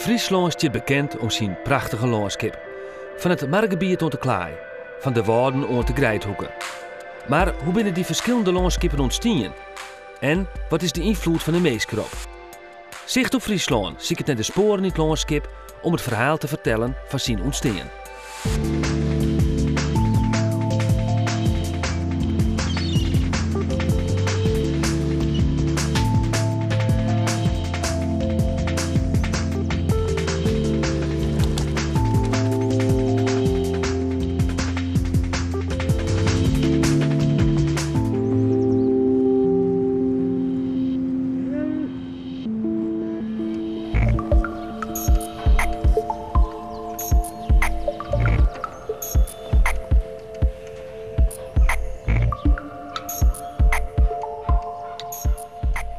Fryslân stiet bekend om syn prachtige lânskip. Fan it margebiet oant de klaai, fan de Wâlden oant de Greidhoeke. Mar hoe binne dy ferskillende lânskippen ûntstien? En wat is de ynfloed fan de minsk derop? Sicht op Fryslân siket nei de spoaren yn it lânskip om it ferhaal te fertellen fan syn ûntstean.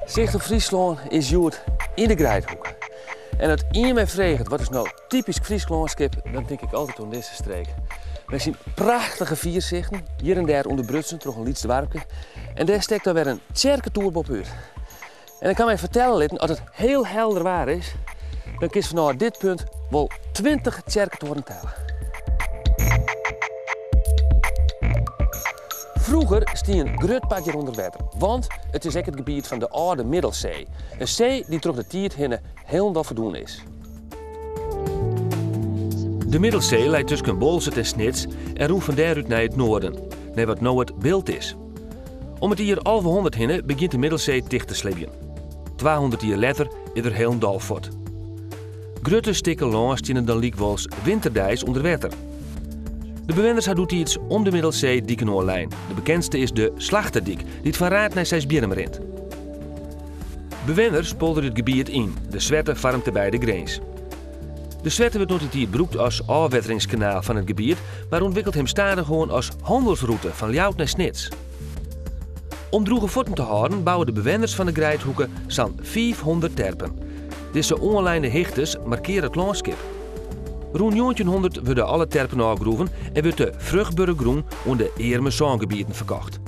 Sicht op Fryslân is hjoed yn de Greidhoeke. En as ien my freget wat is no typysk Frysk lânskip, dan tink ik altyd oan dizze streek. Mei syn prachtige fiersichten, hjir en dêr ûnderbrutsen troch in lyts doarpke. En dêr stekt dan wer in tsjerketoer boppe-út. En ik ha my fertelle litten, as it hiel helder waar is, dan kinst fanôf dit punt wol 20 tsjerketuorren telle. Froeger stie in grut part hjir ûnder wetter, want it is ek it gebiet fan de âlde Middelsee, in see dy't troch de tiid hinne hielendal ferdwûn is. De Middelsee leit tusken Boalsert en Snits en rûn fan dêrút nei it noarden, nei wat no it Bilt is. Om it jier 1100 hinne begjint de Middelsee ticht te slibjen. 200 jier letter is er hielendal fuort. Grutte stikken lân stiene dan lykwols winterdeis ûnder wetter. De bewenners ha doetiids om de Middelsee diken oanlein. De bekendste is de Slachtedyk, dy't fan Raard nei Seisbierrum rint. Bewenners polderje it gebiet yn, de Swette foarmet dêrby de grins. De Swette wurdt no't dy tiid brûkt as ôfwetteringskanaal fan it gebiet, mar ûntwikkelt him stadichoan as hannelsrûte fan Ljouwert nei Snits. Om drûge fuotten te hâlden bouwe de bewenners fan de Greidhoeke sa'n 500 terpen. Dizze oanleine hichtes markeare it lânskip. Rûn 1900 wurde alle terpen ôfgroeven en wurdt de fruchtbere grûn oan de earme sângebieten ferkocht.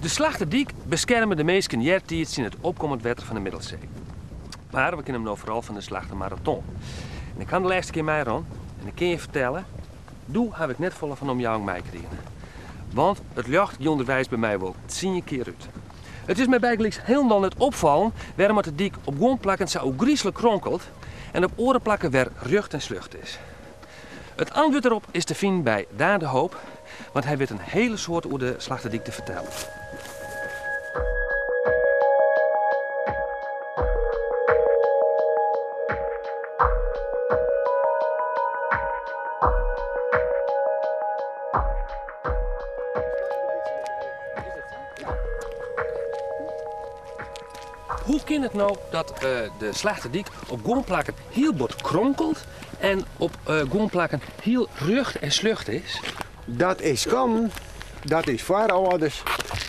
De Slachtedyk beskerme de minsken eartiids tsjin it opkommend wetter fan de Middelsee. Mar we kenne him no foaral fan de Slachtemaraton. En ik ha de lêste kear meirûn en ik kin je fertelle, doe haw ik net folle fan de omjouwing meikrigen. Want it ljocht gie ûnderweis by my wol tsien kear út. It is my bygelyks hielendal net opfallen wêrom at de dyk op guon plakken sa ôfgryslik kronkelt en op oare plakken wer rjocht en sljocht is. It antwurd derop is te finen by Daan de Hoop, want hy wit in hele soad oer de Slachtedyk te fertellen. Hoe kin it no dat de Slachtedyk op guon plakken hiel bot kronkelt en op guon plakken hiel rjocht en sljocht is? Dat is kommen dat ús foarâlders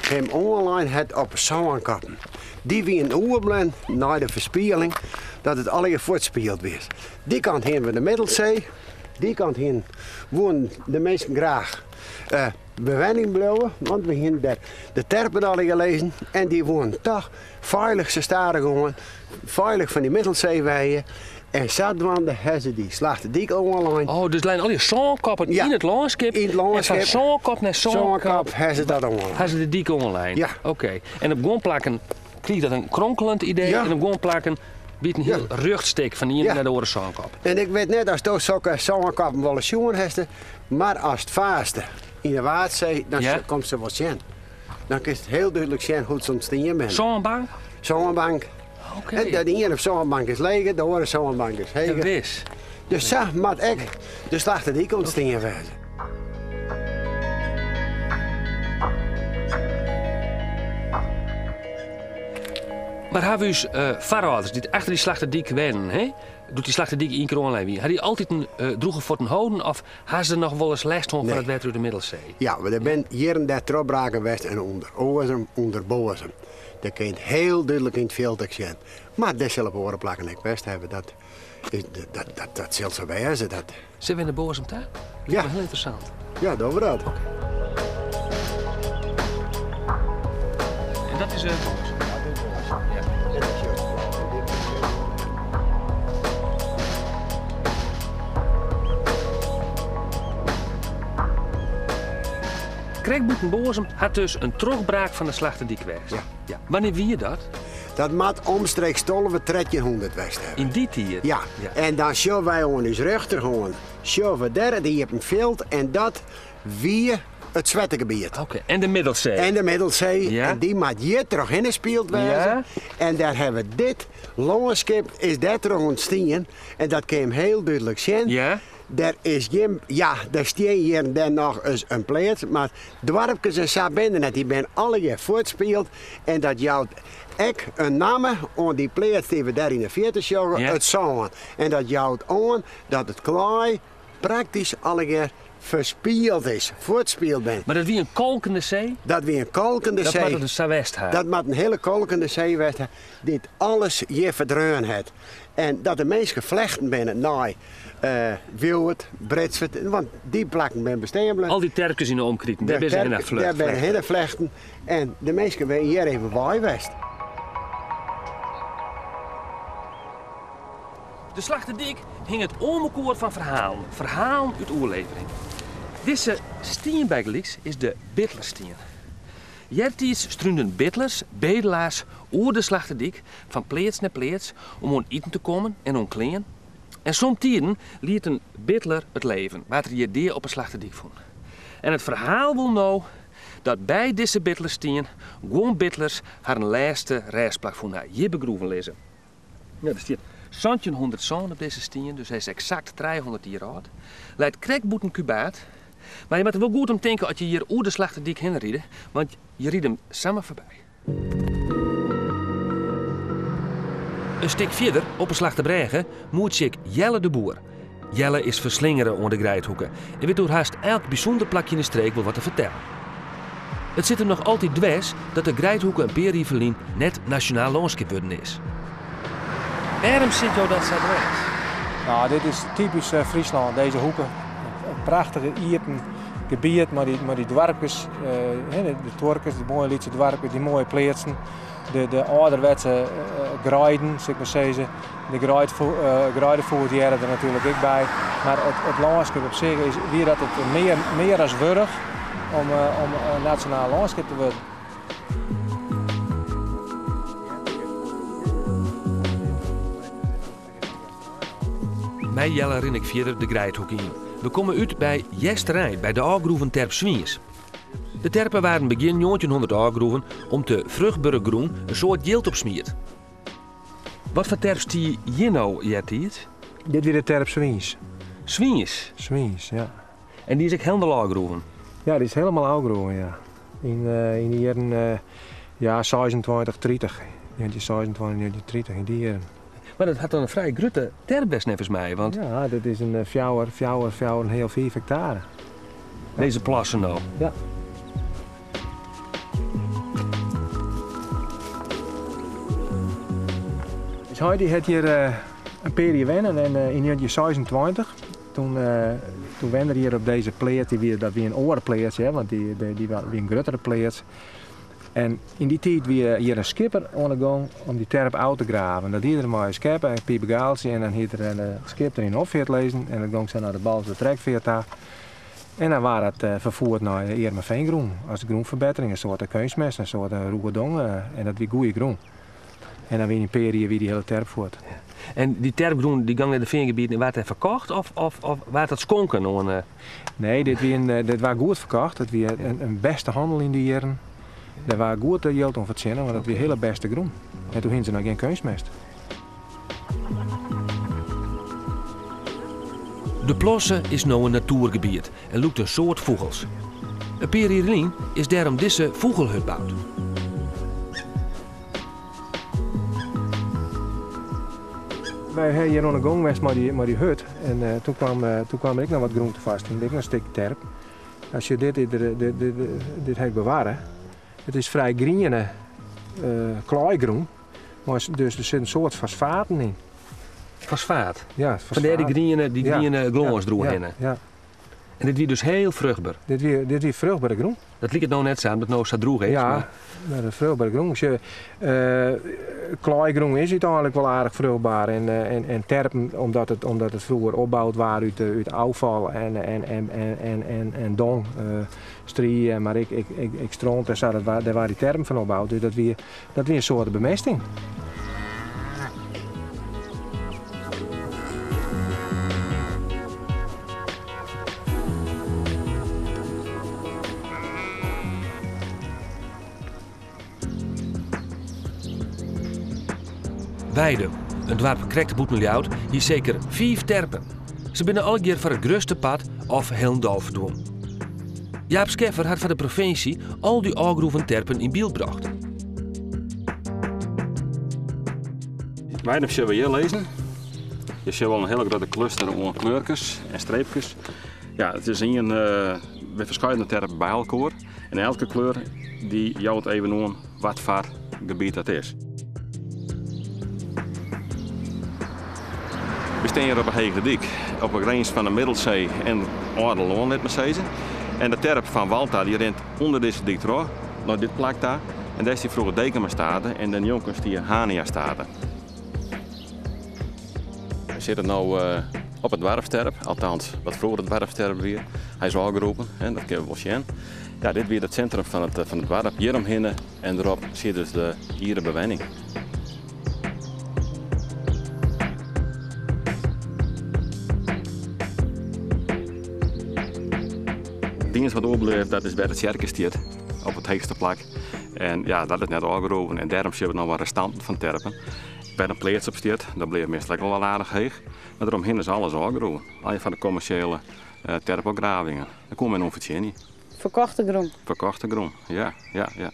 him oanlein het op sânkappen. Dy wienen oerbleaun nei de ferspieling dat it allegear fuortspield wie. Dy kant hienen we de Middelsee, dy kant hienen woenen de minsken graach bewenning bliuwe, want we hienen dêr de terpen allegear lizzen en dy woenen toch feilich se stadichoan feilich fan dy Middelsee wenje. En sadwaande ha se dy Slachtedyk oanlein. Oh, dus leine al dy sânkoppen Ja, yn it lânskip. yn it lânskip. En fan sânkop nei sânkop Sânkop ha se dat oanlein. Ha se de dyk oanlein? Ja. Oké. En op guon plakken krige dat in kronkeljend idee Ja. en op guon plakken wie it in hiel rjocht stik fan de iene Ja. nei de oare sânkop. En ik wit net oftsto sokke sânkoppen wolris sjoen hast, mar ast faarst yn de Waadsee, dan Ja. komst se wol sjen. Dan kinst it hiel dúdlik sjen hoe't se ûntstien binne. Sânbank? Sânbank. Oké. En de iene sânbank is leger, de oare sânbank is heger. Ja, wis. Dus sa moat ek de Slachtedyk ûntstien wêze. Mar hawwe ús foarâlders dy't achter dy Slachtedyk wennen, hè, doe't dy Slachtedyk ien kear oanlein wie, ha dy altiten drûge fuotten holden of ha se noch wolris lêst hân fan Nee. it wetter út de Middelsee? Ja, mar der binne hjir en dêr trochbraken west en ûnder oaren ûnder Boazum. Dêr kin je it hiel dúdlik yn it fjild ek sjen. Mar dêr sil op oare plakken ek west hawwe. Dat, is, dat, dat, dat sil sa wêze. Dat... Sille we nei Boazum ta? Liket Ja. my hiel ynteressant. Ja, dogge we dat. En dat is Boazum? Ja, dit is Boazum. Ja. En dat is juist. Krekt bûten Boazum hat dus in trochbraak fan de Slachtedyk west. Ja. Ja. Wannear wie dat? Dat moat omstreeks 12, 1300 west hawwe. Yn dy tiid? Ja. En dan sjogge wy oan ús rjochterhân, sjogge we dêr it iepen fjild en dat wie it Swettegebiet. Oké, en de Middelsee. En de Middelsee. Ja. En dy moat hjir trochhinne spield wêze. Ja. En dêr hawwe we dit lânskip is dêrtroch ûntstien en dat kin jim hiel dúdlik sjen. Ja. Der is gjin, ja, der stean hjir en dêr noch ris in pleats, mar doarpkes en sa binne der net. Dy binne allegear fuortspield en dat jout ek in namme oan dy pleats dy't we dêr yn de fierte sjogge, Ja. it Sân. En dat jout oan dat it klaai praktysk allegear ferspield is, fuortspield bin. Mar dat wie in kolkende see? Dat wie in kolkende Dat see. moat it sa west ha. Dat moat in hiele kolkende see west ha, dy't alles hjir ferdreaun hat. En dat de minsken flechten binne nei Wiuwert, Britswert, want dy plakken binne bestean bleaun. Al dy terpkes yn de omkriten, dêr binne se hinne flecht. Dêr binne hinne flechten en de minsken binne hjir even wei west. De Slachtedyk hinget oan mekoar fan ferhalen, ferhalen út oerlevering. Dizze stien bygelyks is de Bidlerstien. Eartiids strúnden bidlers, bedelaars, oer de Slachtedyk fan pleats nei pleats om oan iten te kommen en oan klean. En somtiden liet in bidler it leven, waard er hjir dea op 'e Slachtedyk fûn. En it ferhaal wol no dat by dizze bidlerstien guon bidlers harren lêste rêstplak fûn ha, hjir begroeven lizze. Der stiet 1707 op dizze stien, dus hy is eksakt 300 jier âld. Leit krekt bûten Kûbaard. Mar je moatte der wol goed om tinke as je hjir oer de Slachtedyk hinne ride, want je ride him samar foarby. In stik fierder, op 'e Slachtebrêge, moetsje ik Jelle de Boer. Jelle is ferslingere oan de Greidhoeke en wit oer hast elk bysûnder plakje yn de streek wol wat te fertellen. It sit him noch altyd dwers dat de Greidhoeke in pear jier ferlyn net nasjonaal lânskip wurden is. Wêrom sit jo dat sa dwers? No, dit is typysk eh, Fryslân, dizze hoeke. In prachtige iepen gebiet mei dy, mei dy doarpkes, eh, de tuorkes, de moaie lytse doarpkes, dy moaie pleatsen. De, de âlderwetse eh, greiden, sil ik mar sizze. De greidefûgels hearre der natuerlik ek by. Mar it, it lânskip op sich is, wie dat it mear, mear as wurdich om, om in nasjonaal lânskip te wurden. Mei Jelle rin ik fierder de Greidhoeke yn. We komme út by Easterein, by de ôfgroeven terp Swiens. De terpen waarden begjin njoggentjinhûndert ôfgroeven om't de fruchtbere grûn in soad jild opsmiet. Wat foar terp stie hjir no eartiids? Dit wie de terp Swiens. Swiens? Swiens, ja. En dy is ek hielendal ôfgroeven? Ja, dy is hielendal ôfgroeven, ja. Yn yn de jierren ja, 26, 30. 1926, 1930, yn dy jierren. Mar dat hat dan in frij grutte terp west neffens my, want... Ja, dit is in fjouwer, fjouwer, fjouwer en in heal, fiif hektare. Dizze plassen no? Ja. Us heit dy hat hjir in pear jier wenne en yn 1926 toen, toen wenne er hjir op dizze pleats, dy wie, dat wie in oare pleats hear, want dy, dy wie in gruttere pleats. En yn dy tiid wie hjir in skipper oan de gong om dy terp ôf te graven. Dat die er mei in skeppe en in pipegaaltsje en dan hied er in skip der yn opfeart lizzen en dat gong sa nei de Balster trekfeart ta. En dan waard dat ferfoerd nei earme feangrûn as grûnferbettering, in soarte keunstmest, in soarte rûge dong en dat wie goede grûn. En dan wie yn in pear jier wie dy hiele terp fuort. En dy terpgrûn dy gong nei de feangebieten en waard dêr ferkocht of, of, of waard dat skonken oan? Eh? Nee, dit, wie in, eh, dit waard goed ferkocht. It wie in, in bêste hannel yn dy jierren. Dêr waard goed jild oan fertsjinne, want it wie hiele bêste grûn. En doe hiene se noch gjin keunstmest. De Plasse is no in natoergebiet en lûkt in soad fûgels. In pear jier lyn is dêrom dizze fûgelhut boud. Wy ha hjir oan de gong west mei dy, mei dy hut en eh, toen kwam, eh, toen kwam der ek noch wat grûn te fêst, ek noch in stik terp. As je dit, dit, dit, dit, dit ha ik bewarre. It is frij griene uh, klaaigrûn, mar dus der sit in soad fosfaten yn. Fosfaat? Ja, fosfaat. Fandêr dy griene, dy griene glâns deroerhinne. Ja, ja. En dit wie dus hiel fruchtber? Dit wie, dit wie fruchtbere grûn. Dat liket no net sa, omdat it no sa drûch is. Ja, mar de fruchtbere grûn. Sjoch, klaaigrûn is úteinlik wol aardich fruchtber en, en, en terpen, omdat it, omdat it froeger opboud waard út, út ôffal en, en, en, en, en, en dong, strie, mar ek, ek, ek, ek stront en sa, dat wa, dêr waard dy terpen fan opboud. Dus dat wie, dat wie in soarte bemesting. Weidum, in doarp krekt bûten Ljouwert, hie seker fiif terpen. Se binne allegear foar it grutste part of hielendal ferdwûn. Jaap Skeffer hat foar de provinsje al dy ôfgroeven terpen yn byld brocht. Weidum sjogge we hjir lizzen. Je sjogge wol in hiele grutte kluster oan kleurkes en streepkes. Ja, it is ien uh, we ferskeidene terpen by elkoar. En elke kleur dy jout even oan wat foar gebiet dat is. We stean hjir op 'e Hege Dyk, op 'e grins fan de Middelsee en âlde lân, lit men sizze. En de terp fan Walta dy rint ûnder dizze dyk troch, nei dit plak ta. En dêr stie froeger Dekemastate en dêrnjonken stie Haniastate. We sitte no op it doarpsterp, althans wat froeger it doarpsterp wie. Hy is ôfgroeven, dat kinne we wol sjen. Ja, dit wie it sintrum fan it, fan it doarp. Hjir omhinne en derop siet dus de iere bewenning. It iennichste wat oerbleau, dat is wêr't de tsjerke stiet, op it heechste plak. En ja, dat is net ôfgroeven en dêrom sjogge we noch wat restanten fan terpen. Wêr't in pleats op stiet, dat bleau meastal ek wol al aardich heech. Mar deromhinne is alles ôfgroeven. Allegear foar de kommersjele terpopgravingen. Dêr koe men oan fertsjinje. Ferkochte grûn. Ferkochte grûn, ja, ja, ja.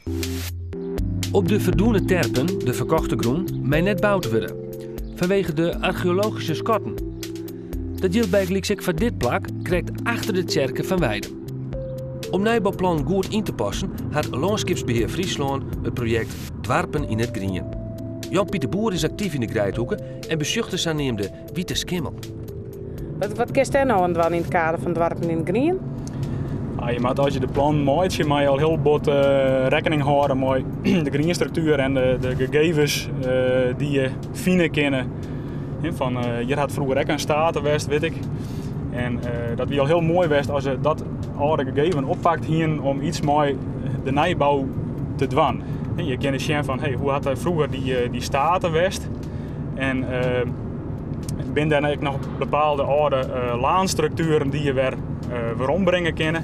Op de ferdwûne terpen, de ferkochte grûn, mei net boud wurde. Fanwege de archeologyske skatten. Dat jildt bygelyks ek foar dit plak, krekt achter de tsjerke fan Weidum. Om nijbouplannen goed yn te passen hat Lânskipsbehear Fryslân it projekt Doarpen yn it Grien. Jan Pieter Boer is aktyf yn de Greidhoeke en besjocht de saneamde wite skimmel. Wat, wat kinst dêr no oan dwaan yn it kader fan Doarpen yn it Grien? Ah, je moatte as je de plannen meitsje, moatte je al hiel bot uh, rekkening hâlde mei de grienstruktuer en de, de gegevens uh, dy't je fine kinne. Fan, uh, hjir hat froeger ek in state west, wit ik. En dat wie al hiel moai west as se dat âlde gegeven oppakt hienen om iets mei de nijbou te dwaan. Je kinne sjen fan hey, hoe hat der froeger dy, dy state west? En uh, bin der ek noch bepaalde âlde uh, laanstruktueren dy't je wer uh, werombringe kinne.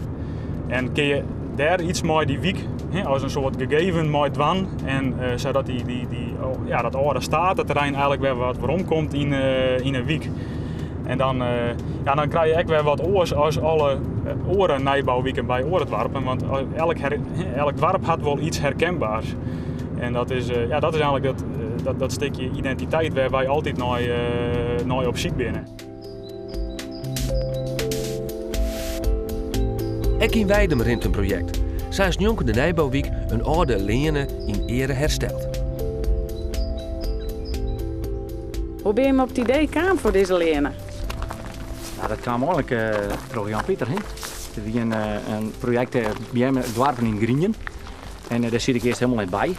En kin je dêr iets mei dy wyk as in soart gegeven mei dwaan. En sadat dy, dy, dy, oh, ja, dat âlde stateterrein eigenlijk wer wat weromkomt yn, yn 'e wyk. En dan, ja, dan krije je ek wer wat oars as alle oare nijbouwiken by oare doarpen. Want elk, elk doarp hat wol iets herkenbaars. En dat is, ja, dat is eigenlijk dat, dat, dat stikje identiteit wêr't wy altyd nei, nei op syk binne. Ek yn Weidum rint in projekt. Sa is njonken de nijbouwyk in âlde leane yn eare hersteld. Hoe binne jim op it idee kaam foar dizze leane? Nou, dat kaam eigenlik troch Jan Pieter. Hè? Der wie in, in projekt Beammen Doarpen yn Grien. En dêr siet ik earst helemaal net by.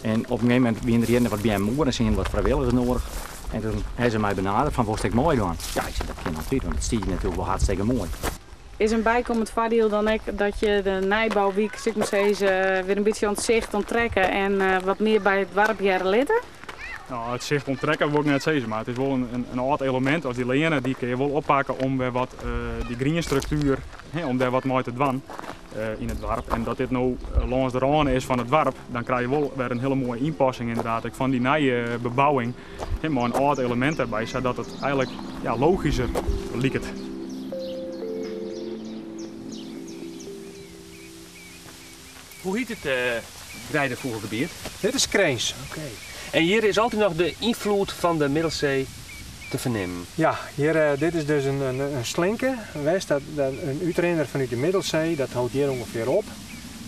En op in gegeven momint wiene der hjir wat beammen oer en se hiene wat frijwilligers noadich. En toen ha se my benaderd fan wolst ek meidwaan? Ja, ik sei dat kin altyd, want it stiet hjir natuerlik wol hartstikke moai. Is in bykommend foardiel dan ek dat je de nijbouwyk, sil ik mar sizze, wer in bytsje oan it sicht ûnttrekke en wat mear by it doarp hearre litte? No, it sicht ûnttrekke wol ik net sizze, mar it is wol in, in âld elemint as dy leane, dy kinne je wol oppakke om wer wat dy grienstruktuer, om dêr wat mei te dwaan yn it doarp. En dat dit no lâns de râne is fan it doarp, dan krije je wol wer in hiele moaie ynpassing inderdaad ek fan dy nije bebouwing, mei in âld elemint derby, sadat it eigenlik ja, logysker liket. Hoe hyt it greidefûgelgebiet? Dit is Skrins. Oké. En hjir is altyd noch de ynfloed fan de Middelsee te fernimmen? Ja, hjir, dit is dus in, in, in slinke west, dat, dat, in útrinner fanút de Middelsee, dat hâldt hjir ûngefear op.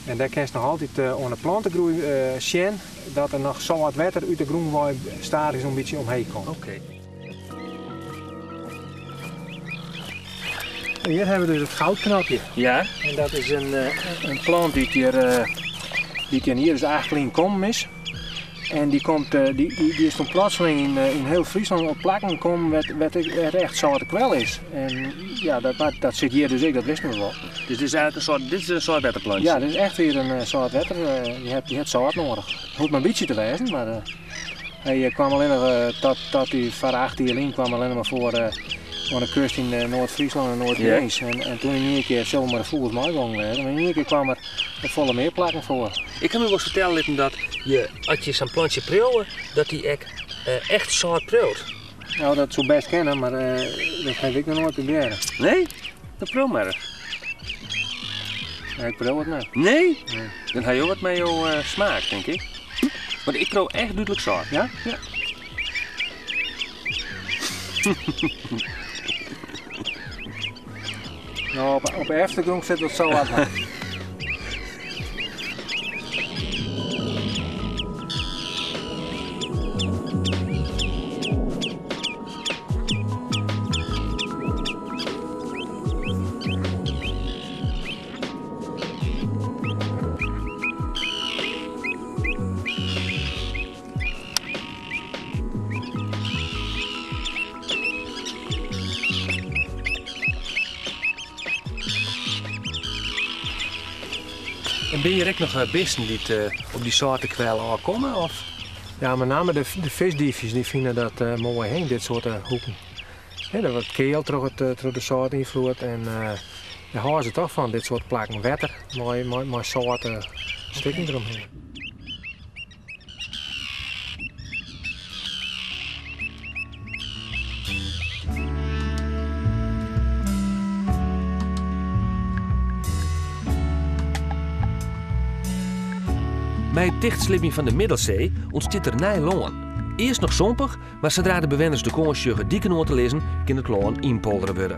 En dêr kinst noch altyd oan de plantegroei sjen dat der noch sâlt wetter út de grûn wei stadichoan in bytsje omheech komt. Oké. Hjir hawwe we dus it goudknopje. Ja. En dat is in plant dy't hjir, dy't hjir dus eigentlik yn kommen is. En dy komt, dy, dy is toen plotseling yn hiel Fryslân op plakken kommen wêr't echt sâlte kwel is. En ja, dat sit hjir dus ek, dat wisten we wol. Dus dit is eigentlik in soart, dit is in sâltwetterplantje? Ja, dit is echt weer in sâltwetter. Je hebt sâlt noadich. It hoecht mar in bytsje te wêzen, mar hy kwam allinnich tot dy foar 8 jier lyn kwam allinnich mar foar oan de kust yn Noard-Fryslân en Noard-Grins. En toen yn ien kear, sil mar de fûgels meigongen wêze, mar yn ien kear kwam er op folle mear plakken foar. Ik ha my wolris fertelle litten dat je, as je sa'n plantsje priuwe, dat dy ek echt sâlt priuwt. Nou, dat soe bêst kinne, mar dat ha ik noch noait probearre. Nee? Dan priuw mar ris. Nee, ik priuw it net. Nee? Nee. Dan ha jo wat mei jo smaak, tink ik. Want ik priuw echt dúdlik sâlt. Ja? Ja. Nou, op de eftergrond sit wat zo wat. En binne hjir ek noch bisten dy't op dy sâlte kwel ôfkomme? Of? Ja, met name de fiskdiefjes die fine dat moai, hè, dit soart hoeken. Hè, dat wordt keal troch de sâlt ynfloed en dêr hâlde se toch fan, dit soart plakken wetter mei sâlte stikken deromhinne. Mei it tichtslibjen fan de Middelsee ûntstiet der nij lân. Earst noch sompich, mar sadra de bewenners de kâns sjogge diken oan te lizzen, kin it lân ynpoldere wurde.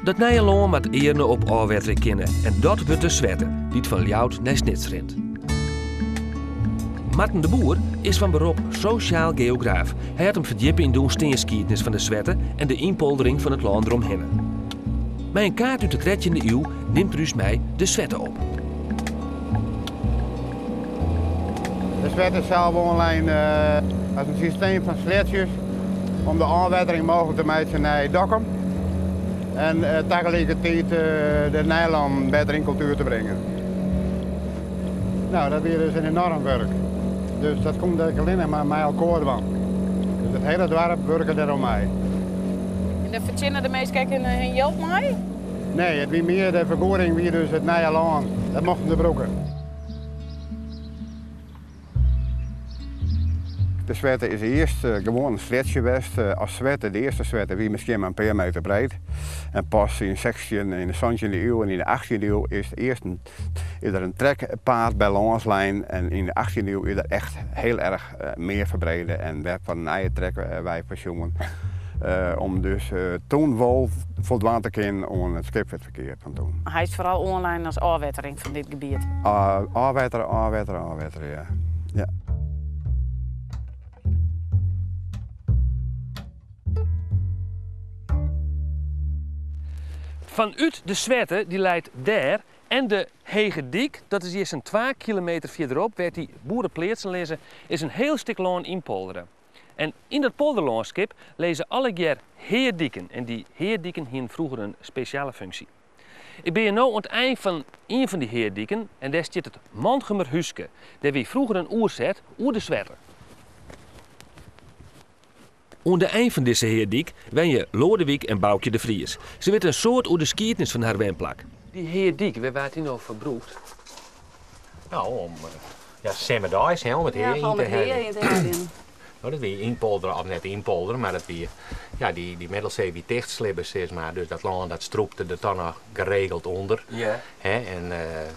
Dat nije lân moat earne op ôfwetterje kinne en dat wurdt de Swette, dy't fan Ljouwert nei Snits rint. Marten de Boer is fan berop sosjaal geograaf. Hy hat him ferdjippe yn de ûntsteansskiednis fan de Swette en de ynpoldering fan it lân deromhinne. Mei in kaart út de trettjinde iuw nimt er ús mei de Swette op. De Swette is sels oanlein as in systeem fan sleatsjes om de ôfwettering mooglik te meitsjen nei Dokkum en tagelikertiid de Nijlannen better yn kultuer te bringen. Nou, dat wie dus in enoarm wurk. Dus dat koe ek allinnich mar mei elkoar dwaan. Dus it hiele doarp wurke dêr oan mei. En dêr fertsjinne de minsken ek hun jild mei? Nee, it wie mear de fergoeding wie dus it nije lân. Dat mochten se brûke. De Swette is earst gewoan in sleatsje west. As Swette, de earste Swette, wie miskien mar in pear meter breed. En pas yn sechstjin, yn de santjinde iuw en yn de achttjinde iuw is earst in, is der in trekpaad by lâns lein. En yn de achttjinde iuw is der echt hiel erch mear ferbrede en wer fan in nije trekwei foarsjoen. Om dus toen wol foldwaan te kinnen oan it skipfeartferkear fan toen. Hy is foaral oanlein as ôfwettering fan dit gebiet. Ôfwettere, ôfwettere, ôfwettere, ja. Ja. Fanút de Swette, dy leit dêr, en de Hege Dyk, dat is hjir sa'n 2 kilometer fierderop, wêr't dy boerepleatsen lizze, is in hiel stik lân ynpoldere. En yn dat polderlânskip lizze allegear headiken en dy headiken hienen froeger in spesjale funksje. Ik bin hjir no oan it ein fan ien fan dy headiken en dêr stiet it Mantgumer Húske. Dêr wie froeger in oerset oer de Swette. Oan de ein fan dizze headyk wenje Loadewyk en Boukje de Vries. Se witte in soad oer de skiednis fan har wenplak. Dy headyk, wêr waard dy no foar brûkt? No, om ja, simmerdeis, hè, om it hea yn te heljen. No, dat wie ynpoldere, of net ynpoldere, mar dat wie, ja, dy, dy Middelsee wie tichtslibbe, sis mar. Dus dat lân dat strûpte der dan noch geregeld ûnder. Hè, en,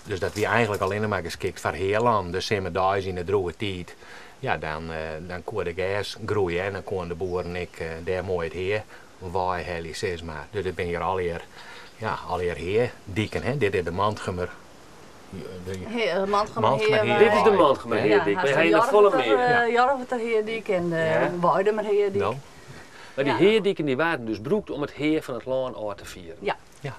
dus dat wie eigentlik allinne mar geskikt foar healân. Dus simmerdeis yn de drûge tiid, ja, dan, dan koe der gers groeie en dan koene de boeren ek dêr moai it hea weihelje, sis mar. Dus dit binne hjir allegear, ja, allegear headiken, hè. Dit is de Mantgumer. Dit is de Mantgumer Headyk, wy ha hjir noch folle mear. Jorwerter Headyk en de Weidumer Headyk. Mar dy headiken dy waarden dus brûkt om it hea fan it lân ôf te fieren. Ja. Ja.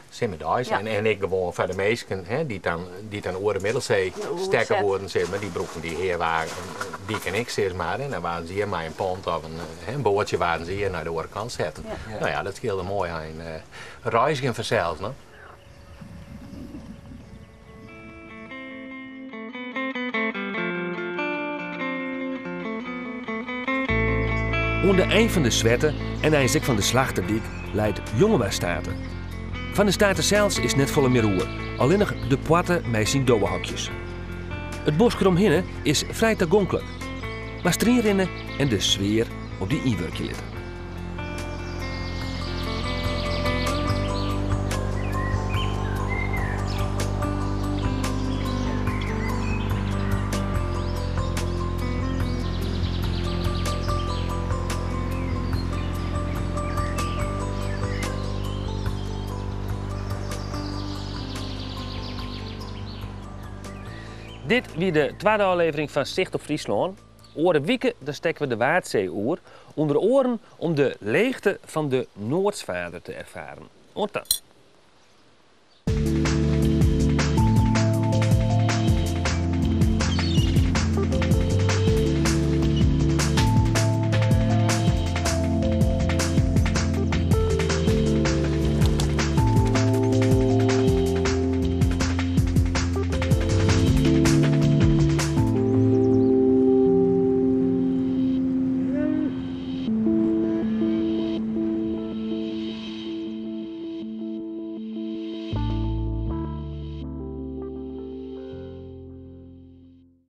Simmerdeis Ja. en, en ek gewoan foar de minsken hè, dy't dan, dy't dan oer de Middelsee stekke woenen, sis mar, dy brûkten dy heawagen, diken ek, sis mar. En dan waarden se hjir mei in pont of in, hè, in boatsje waarden se hjir nei de oare kant setten. Ja. No ja, dat skeelde moai ein reizgjen fansels, no. Oan de ein fan de Swette en eins ek fan de Slachtedyk leit Jongemastate. Fan de state sels is net folle mear oer, allinnich de poarte mei syn dowehokjes. It bosk deromhinne is frij tagonklik. Moatst deryn rinne en de sfear op dy ynwurkje litte. Dit wie de twadde ôflevering fan Sicht op Fryslân. Oare wike dan stekke we de Waadsee oer, ûnder oaren om de leechte fan de Noordsvaarder te erfaren. Oant dan.